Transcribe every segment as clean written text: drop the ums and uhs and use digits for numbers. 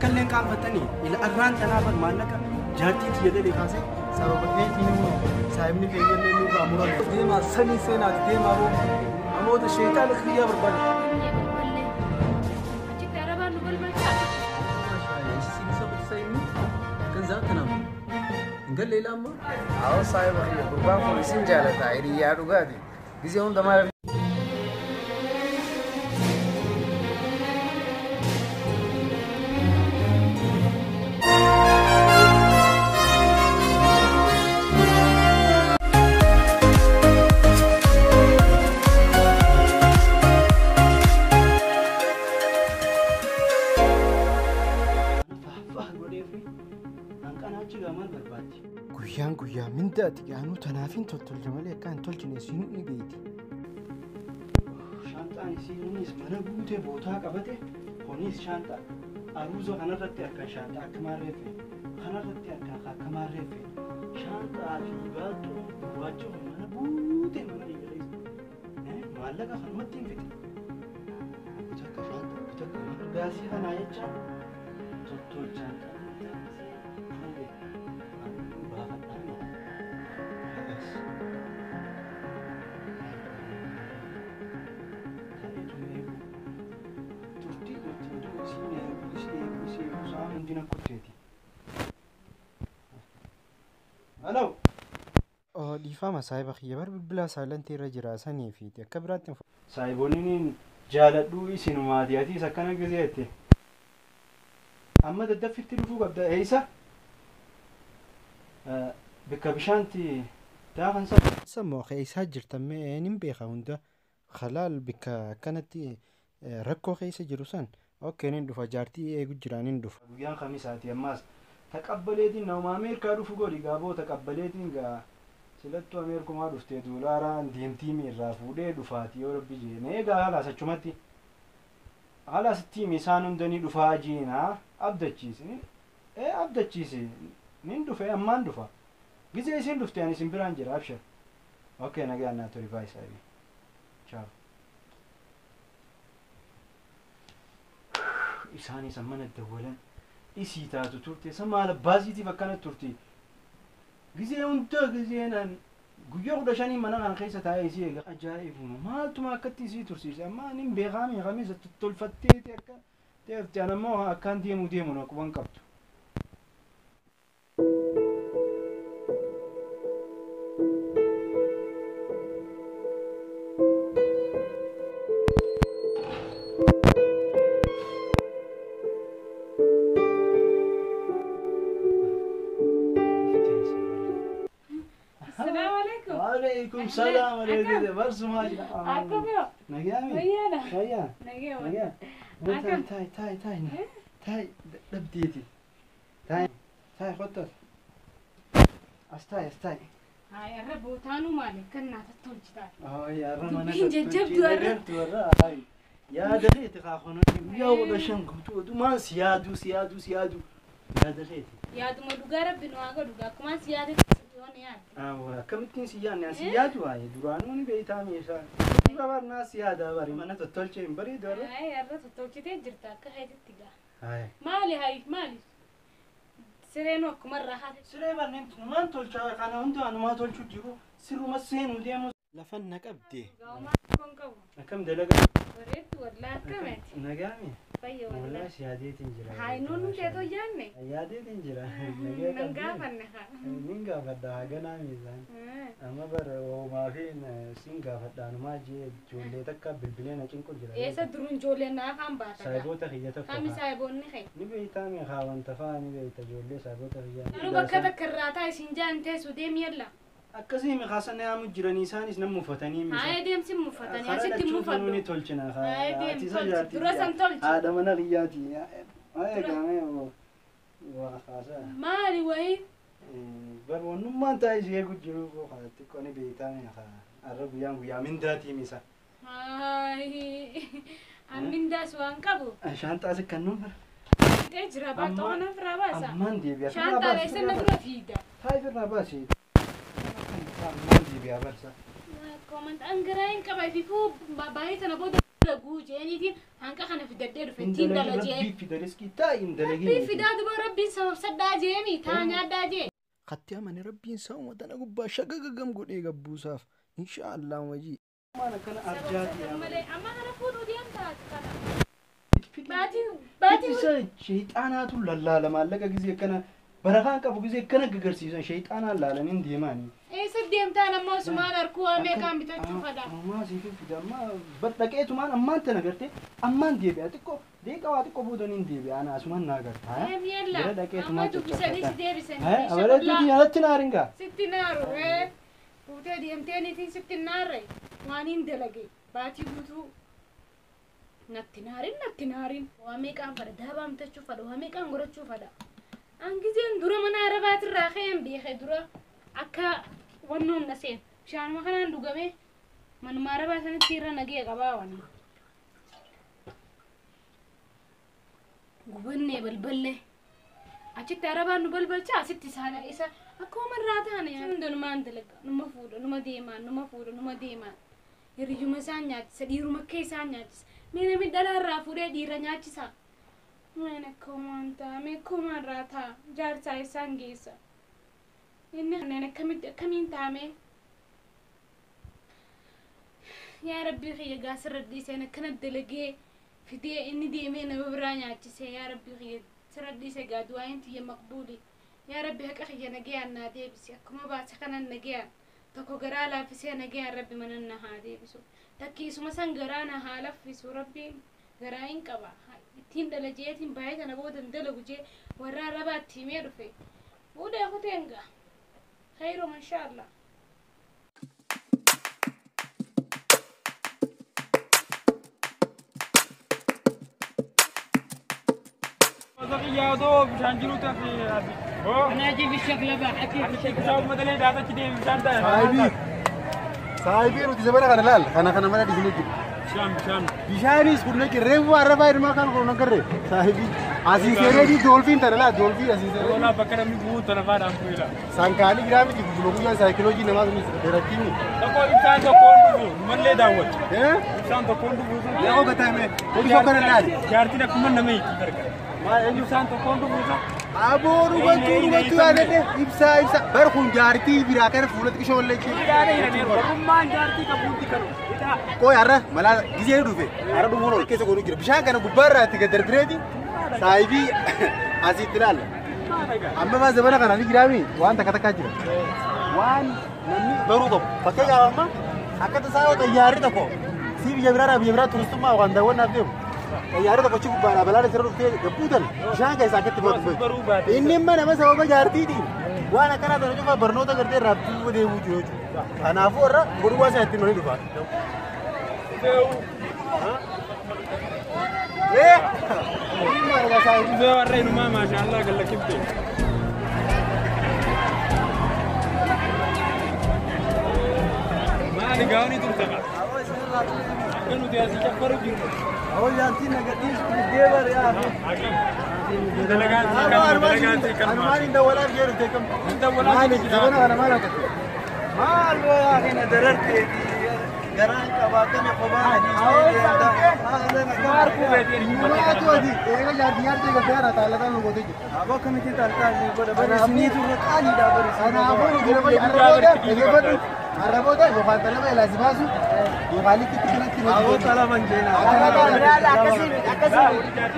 Takka illee qaanfatanii ila arraan tanaaf maallaqa jaartii tiyya dalee kaasee sababa keetiin immoo saahibni keenya illee nurraa murame. Deemaa sanii seenaati deemaa boo namoota sheexaana kiyyaa barbaada. Achitti arabaan nu balbalchaa. Awwa saahiba kiyya gurbaan kun isin jaalata hiriyaa dhugaati. Gisee hunda maal faahfaah godhee fi hanqana achi gamaan barbaaddi. Guyyaan guyyaa minda ati gaanuu tanaaf hin tottolche malee akka hin tolchine isiin ni beeyti. Shaanxaan isiinis mana guutee bootaa qabate kunis shaanxaa aruuza kanarratti harkaan shaanxaa akka maarreeffe kanarratti harkaan akka maarreeffe shaanxaa fi baattoo gurraacha mana guutee mana biyya keessa maallaqa kanumatti hin fixe. Kutakka shaanxaa kutakka mana gaasii kanaa jecha tottolchaan fuudhee baafadhaan hagas. Ta'eetu eegu turtii turtii oduu isiin eegu isii eegu isii eegu sa'a hundina kutteeti. Halo. Dhiifama saahiba kiyya bar bilbilaa saayilantii irra jira sanii fi akka biraatti saahiboonni jaaladhuu isinumaati atiis akkana gizeette. Amma daddaffitti dhufuu qabda eeysa bikka bishaanti daafan sana. Sammoo keeysaa jirtan mee nin beeka hunda khalaal bikka akkanatti rakkoo keessa jiru san okkee nin dhufa jaartii eegu jira nin dhufa. Guyyaan kamisaati ammaas taqabbaleetiin nama Ameerikaa dhufu godhi gaaboo taqabbaleetiin gaa silattuu Ameerikumaa dhuftee doolaaraan deemtii irraa fuudhee dhufaati yoo rabbi jee mee gaa halaas achumatti. Halas ittiin isaan hundanii dhufaa jiinaa abdachiisi. Abdachiisi. Nin dhufe ammaan dhufa. Gizee isin dhufte ani isin biraan jira abshir. Okay nagaa naa tori baay'ee saabii. Ciao. Isaanis mana dawwalan isii taatu turte isa maal abbaasiitiif akkana turte. Gizee hunda gizee naan guyyaa 15 mana kana keessa taa'ee isii eega. Ajaa'ibuma maaltuma akkatti isii tursiise amma ani beekaa meeqamee tottolfatteeti akka ta'eef ani ammoo akkaan deemu deemu na quban qabdu. Assalaamu alaikum. Waalaikum salaam alaikum. Barsumaa jira. Akkam yoo? Nagaami. Fayyaadha. Fayyaa. Nagee Nagaa. Akkam? Taai taai taai taai dhabdeeti. Taai taai kottas. As taai as taai. Hayi arra bootaanuu maali kan naa tottolchitaa? Ay arra mana Dubbiin jajjabduu arra. Dheertu arra. Ay yaada keeti kaa kunuun guyyaa 15 guutuu odumaan si yaaduu si yaaduu si yaaduu yaada keeti. Yaaduma dhugaa rabbi nu haa godhu akkumaan si yaadetti yoon yaadde. Akkamittiin si yaadne ani si yaadu waayee duraanuu ni beektaa meeshaa. Dura barnaa si yaadaa bari mana tottolchee hin bareedu arra. Hayi arra tottolchitee jirta akka keetitti gaa. Ay. Maali hayi maali? Sireen akkuma irraa hafe. Siree barneen numaan tolchaa kana hunda anumaa tolchuu jiru sirruma seenuu deemu. Lafan na qabde. Gaa'umaa kun qabu. Akkam dalagaa. Bareeddu wallaa akkamitti? Nagaami. Fayya wallaa. Wallaa si yaadeetiin jira. Hayi nuun teetoo yaadne. Yaadeetiin jira. Nagaa Nan qabdee. gaafanne haa. Nin gaafadha haganaa miisaan. Amma bara hoomaa fi sin gaafadha anumaa jee ijoollee takka bilbilee na cinqu jira. Eessa duruun ijoolleen na afaan baata gaa. Saayiboota kiyya tokko Kami haa. saayiboonni kee? Ni beektaa mee haa wanta fa'aa ni beekta ijoollee saayiboota kiyyaa. Garuu bakka takka irraa taa isin jaan teessu deemi yalla. Akkasii miqaasan yaamu jiranii isaanis nama uffatanii misa. Haaya deemsi muffatanii asitti Ni muffadhu. tolchina. Haaya deem tolchi. Dura san tolchi. Haadha mana kiyyaati. Haaya gaamee waa kaasa. Maali wayii? Bar wannummaan taa'ee ishee eegu jiru xiqqoo ni beektaa arra guyyaan guyyaa mindaatii misa. Haayi. Ammindaas waan qabu. Shaanxaa si kan nuun Fixee jira baatoo kana ofirraa baasa. ammaan deebi'a. Shaanxaa eessa na dura fiida? Taa'ee ofirraa baasi. Ammaan deebi'a barsa. Koomantaan garaa hin qaba ififuu baay'ee sana booda Laguu jeeniitiin hanqa kana fidadhee dhufe ittiin dala jee. Rabbii fida riskii taa hin dalagin. Rabbii fidaa duba rabbiin sababsadhaa jeemi taa nyaadhaa jee. Katti amane rabbiin sabuma tana gubbaa shagagagam godhee gabbuusaaf inshaallah wajii. Maal akkana arjaati yaa. Malee amma kana fuudhuu deemtaa kana. Baatiin baatiin. Isa sheexaanaatu lallaala maallaqa gizee akkana barakaan qabu gizee akkana gagarsiisan sheexaanaan laalaniin deemaanii. Eessa deemtaan amma osumaan harkuu waa meeqaan bitachuu fadha. Ammaa siif fida amma dhaqeetumaan ammaan tana gartee ammaan deebi'a xiqqoo deeqa waa xiqqoo boodaniin deebi'a ana asumaan naa gartaa. Yella Bira dhaqeetumaan amma dubbisanii si deebisanii. Abareetuuti alatti naaringaa. Sitti naaru fuutee deemtee niitiin sitti naarre waan hin dalage baatii guutuu natti naarin natti naarin. Waa meeqaan fadha daabaa bitachuu fadha waa meeqaan godhachuu fadha. An gizeen dura mana arabaatirraa ka'een beekee dura akka wannoon na seen bishaanuma kanaan dhugame manuma arabaa sanitti irra nagee qabaa waan. Gubannee balballee achitti arabaan nu balbalcha asitti isaan isa akkuma irraa taane hundumaan dalaga numa fuudha numa deemaan numa fuudha numa deemaan hiriyyuma isaan nyaachisa dhiiruma akka isaan nyaachisa mee namni dhalaa irraa fuudhee dhiira nyaachisa. Meen akkumaan ta'a mee akkumaan irraa ta'a jaarsaa isaan geessa inni kanneen akkamitti akkamiin taa'ame yaa rabbii kiyya gaasirra dhiiseen akkana dalagee fidee inni deemee nama biraa nyaachise yaa rabbii kiyya sirra dhiise gaa du'aayin tiyya maqbuuli yaa rabbi haqa kiyya nagayaan naa deebisi akkuma baase kanan nagayaan tokko garaa laaffisee nagayaan rabbi mana na haa deebisu takkiisuma san garaa na haa laffisu rabbiin garaa hin qaba ittiin dhala jeetiin baay'ee tana booda hin dalagu jee warra arabaatti himee dhufe fuudhee kuteen gaa khayrum inshaallah. يا مشان جلوته في انا اجي في الشكل بقى اكيد في الشكل شاو مدلي داتا كدي مشان ده صاحبي صاحبي روتي زمان انا لا انا انا ما دي شام شام بيشانيس كنا كريم وعربا ما كان كنا كري صاحبي عزيز دي دولفين ترى لا دولفين عزيز ولا بكره من بو ترى فارام كويلا سانكالي جرامي دي بلوغ سايكولوجي نماز مش تركيني تكو انسان تو كون دو من لي دعوت ايه انسان تو كون دو يا هو بتاعي كل فكر لا جارتي نكمل نمي كركر ما انسان تو كون دو Aboo dhugattuu dhugattuu yaadadhe ibsaa ibsaa bar kun jaartii biraa kana fuulatti qishoollee Qoy har'a malaa gizee dhufe har'a dhumuun ol keessa godhuu jira bishaan kana gubbaarraa itti gad darbireeti saayibii asitti ilaalla. Amma maa zamana kana ni jiraami waan takka takkaa jira. Waan namni baruu qabu fakkeenyaaf amma akka tasaa yoo xayyaarri tokko si biyya biraadhaa biyya biraa turistummaa waan daawwannaaf deemu. Xayyaarri tokko achi gubbaadhaa balaan asirra dhuftee gabbuutan bishaan keessaa akkatti baatu. Inni immoo nama sababa jaartiitiin waan akkanaa sana cufa barnoota gartee irraa duuba deemuu jiru jechuudha. Kanaafuu irra godhuwaa sana ittiin olii dhufa. Warra inumaa maashaallah gallakkifte. Maali gaanii turte qaba. Akka nuti asii caffaru jirru. أول يانتي نقديش بالديبر يا أخي. أنا مالي دولاف غير تكم. مالي زمان أنا مالي ما يا أخي أنا دررت قران كباكم قبان. ما تودي إيه يا ديار تيجي فيها تعالى تعالى نقول أبو كم تيجي تعالى نقول بس سنيت وقالي دابر. أنا أبو نقول أربعة ده أربعة ده يقال طلبة لازم أسوق يقالي كتير كتير. أبو طلبة من جينا. لا لا كسيم كسيم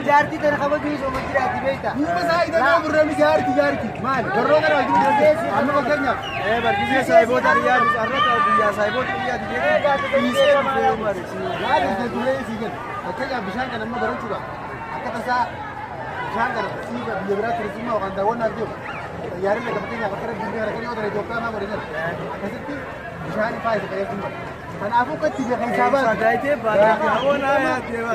جارتي ترى خبر بيش ومجراتي بيتا. مو بس هاي ده ما برا جارتي جارتي مال برا ده راجل أنا بقولنا. إيه برجع سايبو تريا أربعة يا سايبو تريا دي. لا ده تقولي سيجن أكيد بيشان كان لما برا شو أكيد تسا بيشان كان سيجا بيبرا ترسمه وكان داون ناديو ياري لك بتيجي أفكر بيجي أنا كده وده يتوقع ما برينا أكيد بيشان فايز كده أنا أبوك تيجي حسابات. دايتي بعد هو لا يا تيوا.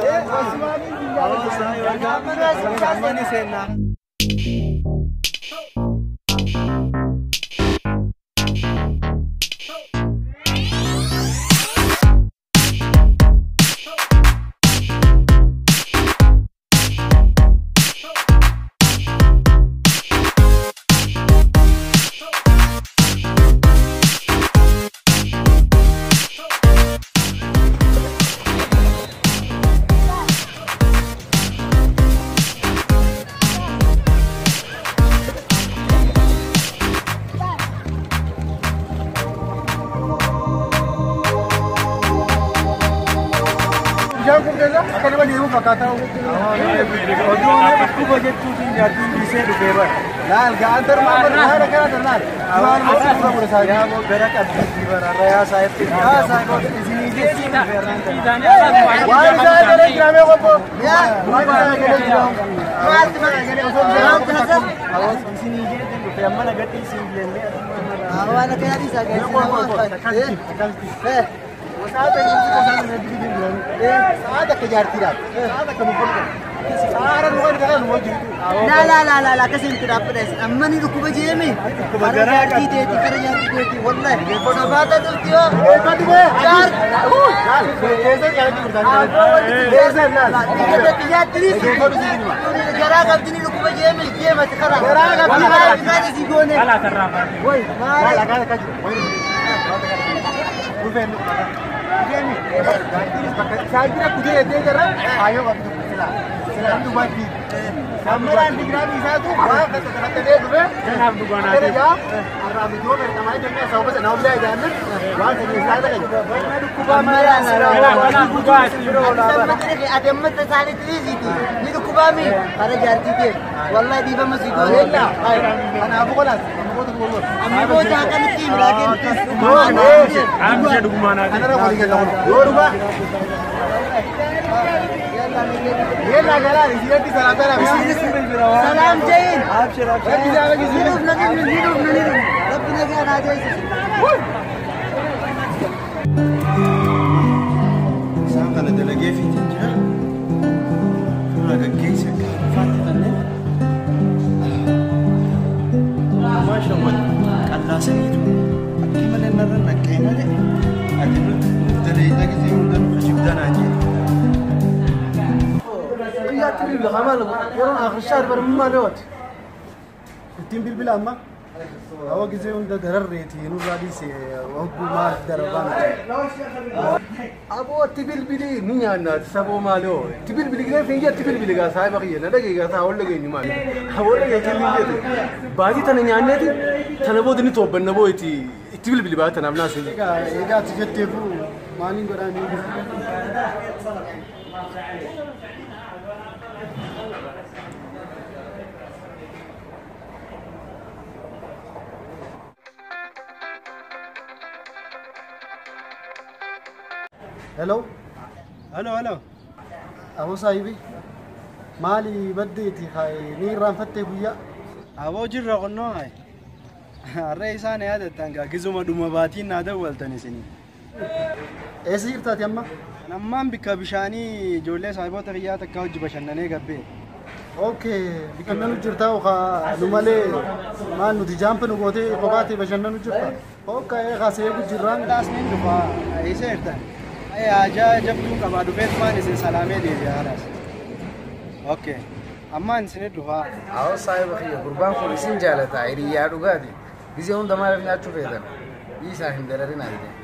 fakkaata. Oduu dhukkuba jechuutiin jaartiin dhiisee dhufee bara. Laal gaantar maal maal kana laal. Maal maal mura saa. Yaa moo gara qabdi bara rayaa saayitti. Yaa saayitti isinii jechuun Waan isaa galee jiraame qopho. Waan isaa galee jiraame. Maal mana galee osoo jiraame. Isinii jechuun dhufee amma nagatti isin jennee. Waan akka yaadii isaa galee. Akkasitti. Saada akka jaartiidhaaf. Saada akka nu godhu. Saara nu godhu kana nu wajjin. La la la la la akkasiin itti dhaabbatee amma ni dhukkuba jeeme. Kara jaartii teeti kara jaartii teeti wallahi. Sabaata dhufti yoo. Eebbatu bee. Jaar. Keessa jaartii gurgurtaa. Keessa laal. Garaa qabdi ni dhukkuba jeeme jeemati kara. Garaa qabdi. Maal isii goone. Wai maal. Laal akkaan akka jiru. Dhufeen. Saajira kutee jettee jirra haayoo qabdu sila sila dubbatti. Sammaraan digiraan isaatu waan kana kanatti ta'e dhufe. Kanaaf dhugaanaa ta'e. Jaa arraa mitoo beekamaa jennee sababa sana humna ijaanne waan sana isaa ta'e. Dhukkubaa maal Kanaaf dhugaa isin bira oolaa bara. Ati amma isaaniitti dhiisiiti ni dhukkubaa mi kara jaartii ta'e wallahi dhiifama si goone. Kanaafuu qolaas amma booda gooloo. Amma booda akkamitti himraa kennu. Aamsha dhugumaanaa ta'e. Kanarra walii gala yoo dhugaa. Yella galaa isitti salaatara. Salaam jayin. Abshir abshir. Rabbi jaa Ni dhufna ni dhufna ni dhufna. Rabbi nagaa naa jeesisa. Isaan kana dalagee fi jira. Suuraa gaggeessa akka faatti tannee. Maasha qallaasaniitu akka malee narra naqee malee ati nuti dalagaa gisee hunda nuti jibdanaa jee. Yeroon akhir shaar bara maal yooti. Ittiin bilbila amma. Hawa gisee hunda dararreeti nurraa dhiise hogguu maal darabaa miti. Aboo itti bilbili ni nyaannaati saboo maal yoo. Itti bilbili gisee fiiyyee itti bilbili gaa saayiba kiyya na dhagee gaa saa wal dhageenyu maal. Wal dhagee kenni jeete. Baatii tana nyaanneeti tana booda ni toobbanna boo itti itti bilbili baa tanaaf naas. Egaa egaa ati jetteefu maaliin godhaan Hello. Hello hello. Aboo saahibi maali baddeeti ni irraanfattee guyyaa. Aboo jirra qonnoo hayi. Harree isaan yaadattan gaa gizuma dhuma baatiin naa dawwaltan isinii. Eessa jirtaati amma? Ammaan bikka bishaanii ijoollee saahiboota kiyyaa takka hojii bashannanee gabbee. Okay, bashannanu jirtaa yookaan nu malee maal nuti jaampa nu gootee kophaatee bashannanu jirta. Okay, kaasee jirraan. Laasniin dhufaa eessa jirtan? Ajaa jabduu qabaa dhufeetumaan isin salaamee deebi'a haalaas. Okay, ammaan isinit dhufaa. Awwa saahiba kiyya gurbaan kun isin jaalata hiriyaa dhugaati. Gisee hunda maaliif nyaachuu feetan? Dhiisaa hin dararinaa jedhee.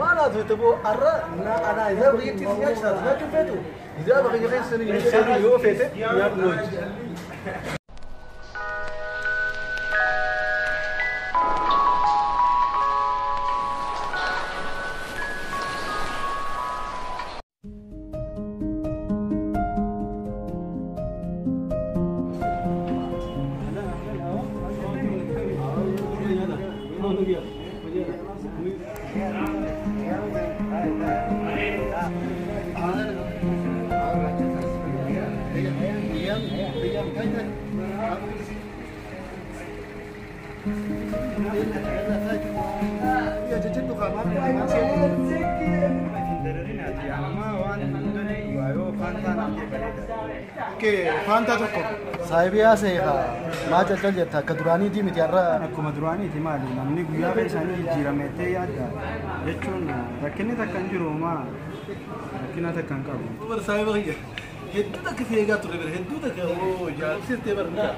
Maal haa ta'u boo arra na anaa isaa biyyattii si nyaachisaa nyaachuu feetu. Isaa bakka keessa ni yoo feete nyaadhu hojii. Faantaa tokko. Saahibii haasa'e maal calcal jetta akka duraaniitii miti har'a. Akkuma duraaniiti maali namni guyyaa isaanii jijjiirameettee yaadda jechuun rakkinni takka hin jiru maa rakkina takka hin qabu. Saahiba kiyya hedduu takka si eegaa ture bara hedduu takka oo jaallatee bara.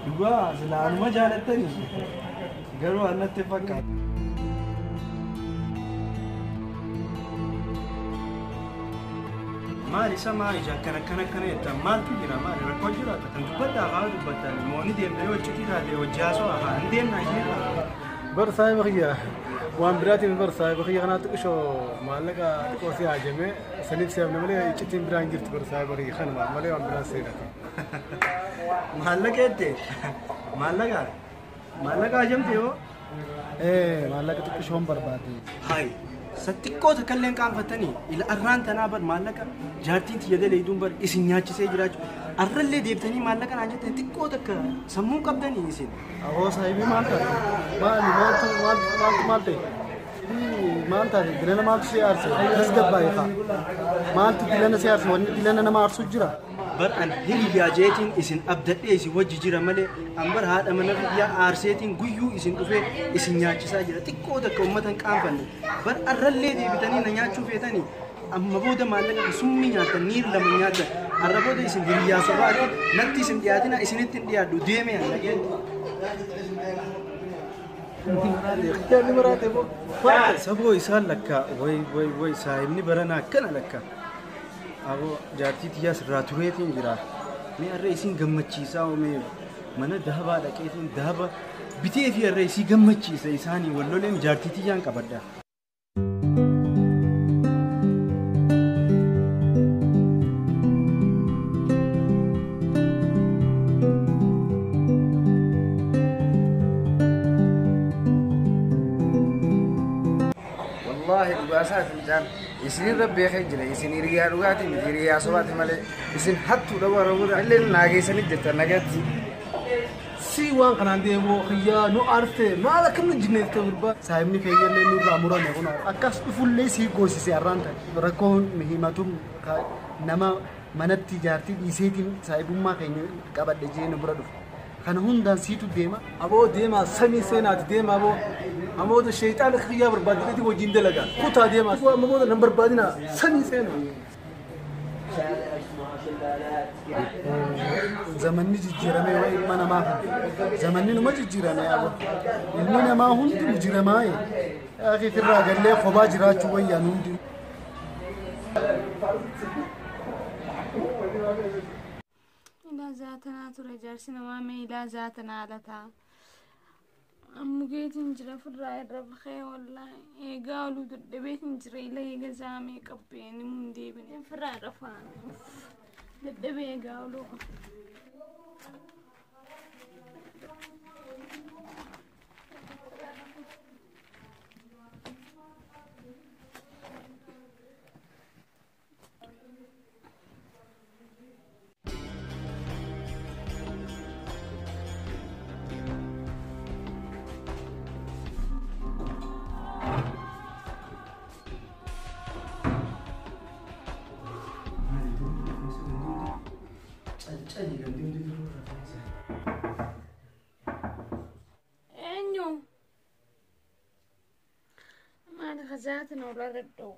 Dhugaa silaa anuma jaalattanii garuu annatti fakkaata. Maal isa maal ija akkana akkana akkana jettan maaltu jira maali rakkoo jiraata kan dubbadhaa haa dubbattan mooni deemna yoo hojjetii taate hojii haasoo haa hin deemna ishee. Bar saahiba kiyya waan biraatiin bar saahiba kiyya kanaa xiqqishoo maallaqa xiqqoo si haajame saniif si hafne malee iccitiin biraan jirtu bar saahiba kiyya kanuma malee waan biraan seenati. Maallaqa jette? Maallaqa? Maallaqa haajamte yoo? Maallaqa xiqqishoon barbaade. Hayi. Sa xiqqoo takka illee hin qaanfattanii ila arraan tanaa bar maallaqa jaartiin tiyya daleeyduun bar isin nyaachisee jiraachuu arrallee deebitanii maallaqa naan jettan xiqqoo takka sammuu qabdanii isin. Aboo saahibii maal taate? Maali maaltu maaltu maaltu maal ta'e? Maal taate? Dilana maaltu si aarse? Tasgabbaa'e kaa. Maaltu dilana si aarse? Wanni dilana nama aarsu jira. Bar an hiriyyaa jeetiin isin abdadhee isin wajji jira malee an bar haadha mana biyyaa aarseetiin guyyuu isin dhufee isin nyaachisaa jira. Xiqqoo takka uummata hin qaanfanne. Bar arrallee deebitanii na nyaachuu feetanii amma booda maallaqa summii nyaattan niir lama nyaattan arra booda isin hiriyyaa sobaati natti isin dhiyaatina isinitti hin dhiyaadhu deemee an dhageen. Yaadni maraate boo. Saboo isaan lakka way way way saahibni baranaa akkana lakka. Aboo jaartii tiyyaas irraa tureetiin jira. Mee har'a isin gammachiisaa oomee mana dahabaa dhaqeetiin dahaba bitee fi har'a isii gammachiisa isaanii wal loleen jaartii tiyyaan qabadha. Wallaahi dhugaasaati mucaan isinirra beekee jira isin hiriyaa dhugaatii miti hiriyaa sobaati malee isin hattuu dhabuu rabuudha illee naageessanii jirtan nagatti. Si waan kanaan deemu kiyyaa nu aarte maal akkam nu jinneette gurbaa. Saahibni keenya illee nurraa murame kun akkas dhufullee sii goosise har'aan ta'e rakkoon himatu nama manatti jaartii dhiiseetiin saahibummaa keenya qabadhe jee nu bira dhufu. Kana hundaan siitu deema. Aboo deemaa samii seenaati deema aboo. Amma booda sheexaana kiyyaa barbaaddeeti wajjin dalagaa. Kutaa deemaa. Amma booda nan barbaadina samii seenaa. Zamanni jijjiiramee waa ilma namaa kana. Zamanni numa jijjiirame aboo. Ilmi namaa hundi mujiramaa. Akhiirraa gallee kophaa jiraachuu wayyaan hundi. Ilaa zaatanaa ture jaarsi namaa mee ilaa zaatanaa lataa. Ammugeetiin jira firraa irra bahee wallaahi eegaa oluu dadhabeetiin jira ila eega zaamee qabbeen himuun deebine firraa irra faana dadhabee eegaa oluu. Eenyu? Maali ka zaatana olarra dha'u?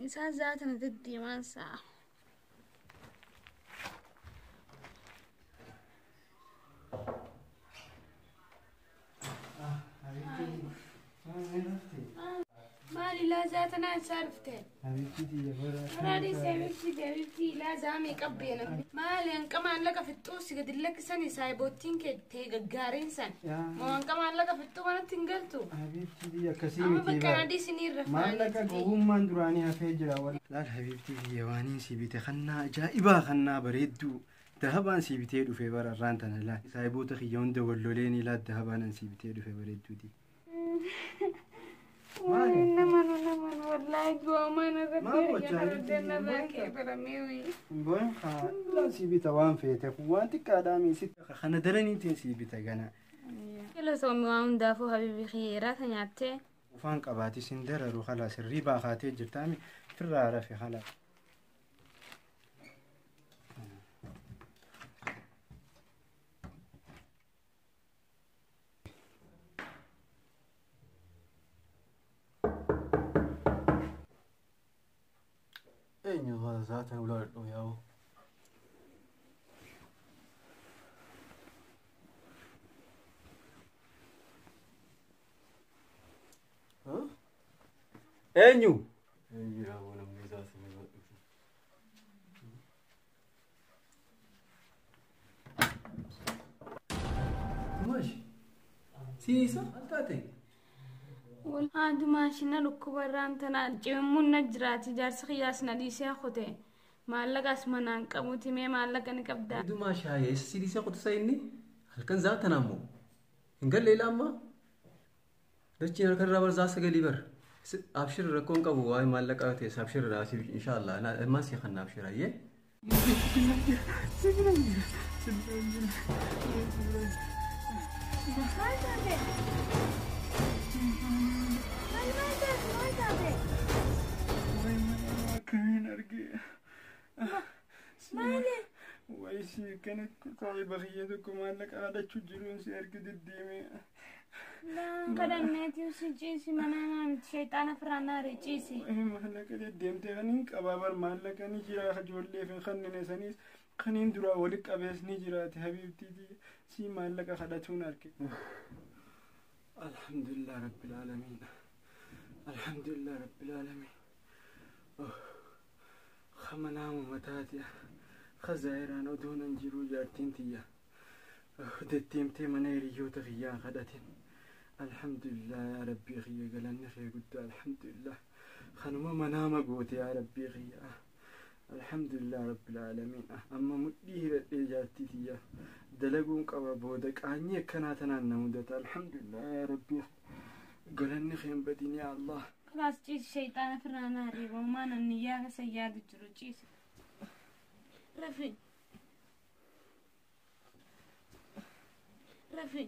Isaan zaatana deddeemaan sa'a. Maali ilaa zaatanaa isaa dhufte? Maraadii seemifti deemifti ilaa zaamee qabbeena. Maali hanqa maallaqa fixxuu si gadi lakkisanii saayiboottiin kee ta'e gaggaariin san. Moo hanqa maallaqa fixxuu manatti hin galtu? Habiibtii biyya akkasii Amma miti bakka bara. adii isiniirra Maallaqa gowwummaan duraanii hafee jira. Laal habiibtii biyya waaniin si bite kannaa ajaa'ibaa kannaa bareedduu dahabaan si bitee dhufe bara irraan tana laal. Saayiboota kiyya hunda walloleen ilaal dahabaan an si bitee dhufe bareedduuti. Maali? Namanu namanu wallaahi du'aamaan irratti Maal gochaa hiriyyaa jirti? narraa qeebalamee. Boon haa si bita waan feete kun waan xiqqaadhaa miisi. Kana daraniitiin si bita gana. Kilo soomii waan hundaafuu habibi khiyyeeraa ta nyaattee. Ufaan qabaati sin dararu kalaas hirribaa kaatee jirtaami firraa rafe kalaas. Eenyu zaatana ulaa dhadhoo yaa'u. Eenyu? Eenyu yaa'u namni zaatana ulaa dhufu. Mash. Siisa maal taate? Haadhu maashina dhukkuba irraan tana cimmuun na jiraati jaarsi kiyyaas na dhiisee kute maallaqas manaan qabuuti mee maallaqa ni qabdaa. Haadhu maashaayee eessa si dhiisee kute inni halkan zaa tana ammoo hin galle ilaa ammaa dachiin halkan irraa bar zaa sagalii bar abshir rakkoon qabu waa'ee maallaqaa ta'e abshir inshaallah ammaa si kanna abshir ayyee. Waayisii saahiba kiyya tokko maallaqa haadhachuu jiruun si arge deddeemee. Kadhanneetii si ciisi mana miti shayxaana firaanaare ciisi. Maallaqa deddeemtee kaniin qabaa bar maallaqa ni jira ijoolleef hin kannine saniis kaniin duraa walitti qabees ni jiraate habiibtiiti si maallaqa kadhatuun arge. Alhamdulillah rabbil aalamiin. Alhamdulillah rabbil aalamiin. Kamanaamu mataati. Khazaayiraan oduun an jiruu jaartiin tiyya. Deddeemtee mana hiriyoota kiyyaan kadhatin. Alhamdulillah yaa rabbii kiyya galanni kee guddaa alhamdulillah. Kanuma manaama goote yaa rabbii kiyya. Alhamdulillah rabbil aalamiin. Amma mudhii hidhadhee jaartii tiyya. Dalaguun qaba booda qaanyii akkanaa tanaan na mudata. Alhamdulillah yaa rabbii galanni kee hin badin yaa Allah. Kalaas ciisi shayxaana firaanaare boomaan anniyyaa keessa yaadu jiru ciisi. Rafi. Rafi.